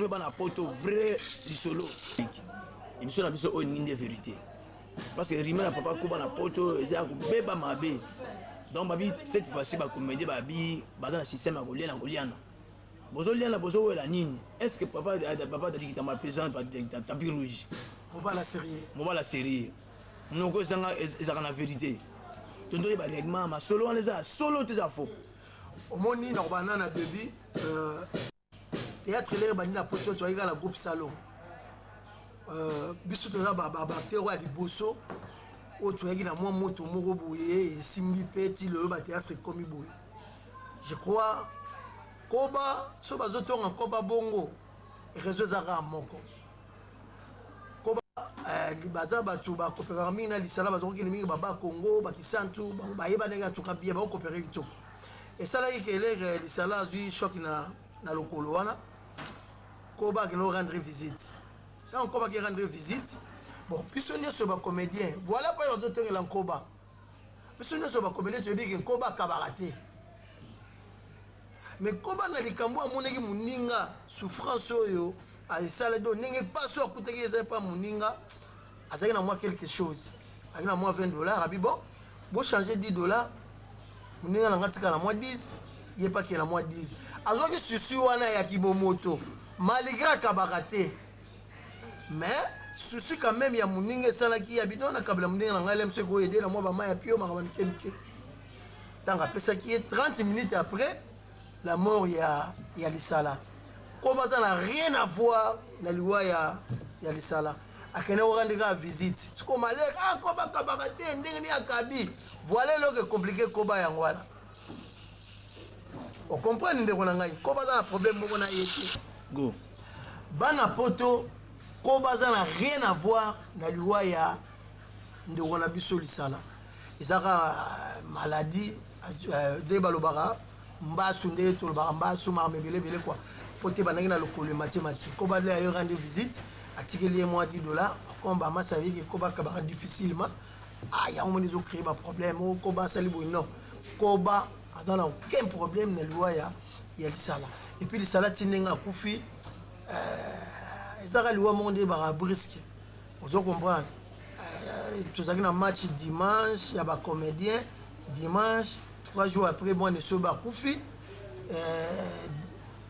Rumeur bana poto, vrai lisolo. Émission na biso oyo elingi nde vérité. Parce que rumeur na papa Koba na poto eza ya kobeba mabe. Donc babi cette fois-ci ba comédien babi baza na système ya kolia na koliana. Bozoliana, bozowela nini? Est-ce que papa Dadi Kitamba, président tapis rouge? Mobala sérieux. Mobala sérieux. Noko ezanga ezaka na vérité. Tondo ba règlement masolo wana eza solo te, eza faux. Omoni, na kobanda na début, théâtre elere bandi na poto, toyaki kaka na groupe salon. Biso toza baacteur oyo ya liboso oyo toyaki na mwa moto moko boye, esimbi mpe ti lelo bathéâtre ekomi boye. Je crois Koba so bazotonga Koba bongo, réseau eza kaka moko. Koba baza bato bakopekaka mingi na lisala, bazokokende mingi baba Congo, bakisantu, bango bayebanaki atuka bien, bakokopere kitoko. Esalaki ke elere lisala azwi choc na lokolo wana, Koba akende rendre visite. Ntango Koba ake rendre visite, bon, biso nyonso bacomédien, voilà mpo bazotongela Nkoba. Biso nyonso bacomédien toyebi ke Nkoba akabaka te, mais Koba na likambo amonaki moninga souffrance oyo esala, do ndenge mpasi oyo akutaki ezali mpa moninga, azalaki na mwa quelque chose, azalaki na mwa 20 dollars. Abi bon, bochange 10 dollars, moninga na nga tika na mwa 10, ye mpe akende na mwa 10. Azwaki susi wana ya kibomoto, malgré akabaka te, mais souci quand même ya moninga esalaki ya bino nakabela moninga na ngai lemso ekoyede na mwa bamai ya pio, makambo mike mike. Ntango apesaki ye, 30 minutes après la mort ya lisala, ko baza na rien à voir na liwa ya lisala. Akende kokandi kaka visite. Siko malere, ah, ko bakabaka te, ndenge nini akabi? Voilà eloko ecompliqué Koba yango wana. Ocomprendre, ndeko na ngai, ko baza na problème moko na ye te. Go. Bana poto, ko baza na rien à voir na liwa ya ndeko na biso lisala. Eza kaka maladie nde balobaka mbasu, nde tolobaka mbasu, makambo ebele ebele quoi, po te bandaki na lokolo ematie mati. Ko bale ayo rendre visite, atikeli ye mwa 10 dollars. Comme bamasi ayeki, ko bakabaka difficilement. Ah, yango moni ezocréer baproblème o Koba asali boye. Non, Koba aza na aucun problème na liwa ya lisala. Et puis lisala ti ndenge akufi, ezaka liwa moko nde baka brusque, ozo comprendre. Tozalaki na match dimanche ya bacomédien. Dimanche, 3 jours après, mwana esobe akufi.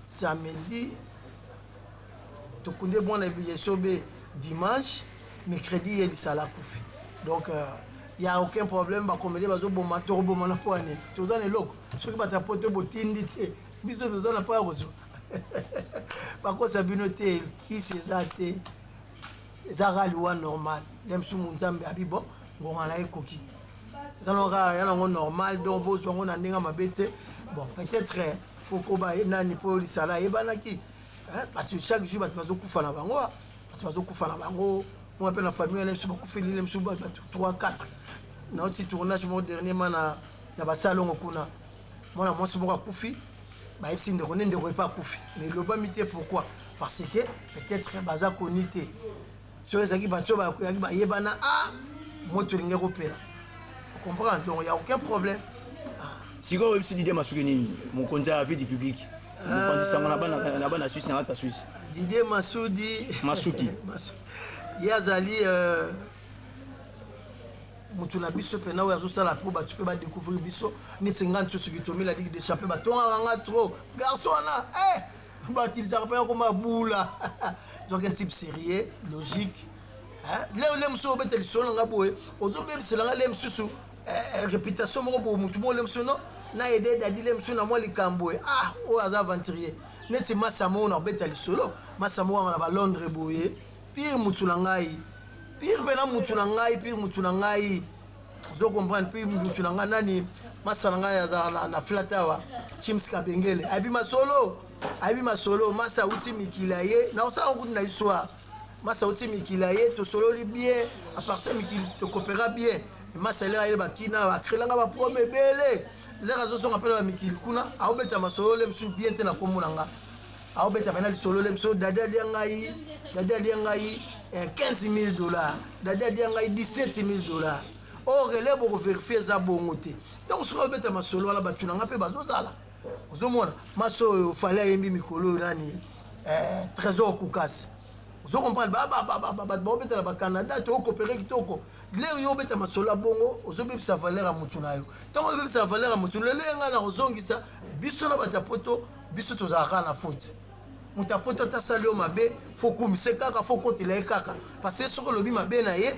Samedi tokunde mwana esobe, dimanche, mercredi ye lisala akufi. Donc y a aucun problème. Bacomédien bazoboma, tokoboma na mpo ani toza na eloko. Soki bato ya poto botindi te, biso toza na mpo ya kozwa. Bakosa bino te, kisi eza te, eza kaka liwa normal. Nde mosumu Nzambe abi bon, ngonga na ye ekoki, eza nango kaka ya nango normal. Donc bozwa yango na ndenge mabe te. Bon, peut-être po Koba nani, mpo lisala ayebanaki bato, chaque jour bato bazokufa na bango, bato bazokufa na bango. Mwa mpe na famille wana biso bakufeli na biso bato 3 4. Nauti tournage moko dernièrement na basalongo kuna, mwana mwasi moko akufi, bayebisi ndeko nde ndeko epe akufi, mais elobami te. Pourquoi? Parce que peut-être baza koni te. Soki ezalaki bato oyo bayaki bayebana, ah, moto elingi kopela, comprendre. Donc y a aucun problème. Sikoyo oyebisi Didier Masuki nini, mokonzi ya vie du public, mopanzi sango na bana Suisse, na kati ya Suisse? Didier Masudi. Masuki. Ye azali motu na biso mpena oyo azosala mpo bato mpe badécouvrir biso. Neti nga nti soki tomi la Ligue des champions, batongaka nga trop. Garçon wana, eh, batilisaka mpena koma bula. Donc un type sérieux, logique. Le mosusu obeta lisolo na nga boye, ozobebisela nga le mosusu réputation moko boye, motu moko le mosusu no na ede dadi le mosusu na mwa likambo boye. Ah, oyo aza aventurier neti masa moko na kobeta lisolo, masa moko anga na balondres boye, pire mutu na ngai, pire mpena mutu na ngai, pire mutu na ngai, ozo comprendre, pire mutu na ngai nani, masa na ngai azalaka na flat awa, Chims Kabengele, ayebi masolo, ayebi masolo. Masa awuti mikili, aye na osala kutu na histoire. Masa awuti mikili, aye, tosololi bien. À partir mikili tokopera bien. Masa elere ayele bakina, bakrelanga baproblème ebele. Lere azozonga mpe na bamikili kuna, aobeta masolo le mosusu bien te na kombo na nga. Aobeta mpena lisolo le mosusu: "Dadi alia ngai, dadi alia ngai 15 000 dollars, dadi alia ngai 17 000 dollars." Or ele bokovérifier, eza bongo te. Donc soki aobeta masolo wana, bato na nga mpe bazozala. Ozomona masi oyo Fally ayembi mikolo oyo nani, Eh, Trésor Kukasi, ozo comprendre, bato baobetela bacanada, tookopere kitoko. Lere yo obeta masolo ya bongo, ozobebisa valeur ya motu na yo. Ntango ozobebisa valeur ya motu, lelo ye ngai na kozongisa biso na bato ya poto. Biso tozalaka kaka na faute. Moto ya poto, ata asali yo mabe, fo kumise kaka, fo kotela ye kaka, parce que soki olobi mabe na ye